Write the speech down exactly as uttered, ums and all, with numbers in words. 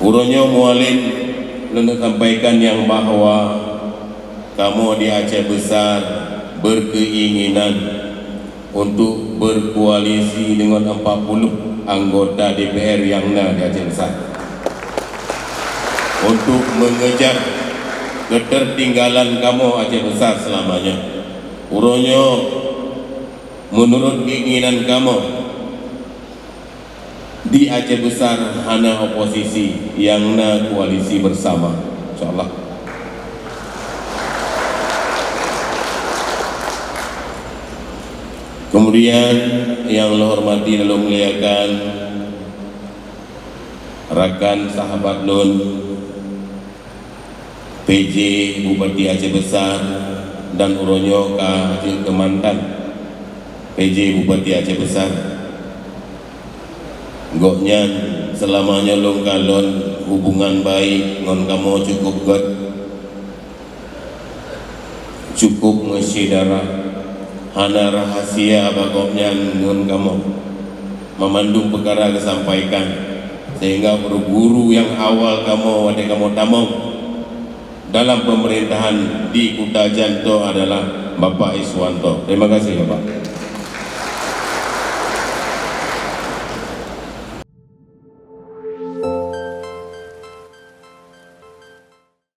Uroe nyoe Mualem, lôn sampaikan nyang bahwa kamoe di Aceh Besar berkeinginan untuk berkoalisi dengan empat puluh anggota D P R yang na di Aceh Besar untuk mengejar ketertinggalan kamoe Aceh Besar selamanya. Uroe nyoe, menurut keinginan kamoe, di Aceh Besar hana oposisi, yang na koalisi bersama, insyaallah. Kemudian, yang lôn hormati dan lôn muliakan rakan sahabat lôn, P J Bupati Aceh Besar dan uroe nyoe ka jeuet keu mantan P J Bupati Aceh Besar. Gobnyan seulama nyoe lôn kalon hubungan baik ngon kamoe cukup gét, cukup meusyedara. Hana rahasia bak gobnyan ngon kamoe. Mamandum peukara geusampaikan, sehingga guru nyang awai kamoe watée kamoe tamong dalam pemerintahan di Kuta Janto adalah Bapak Iswanto. Terima kasih, Bapak.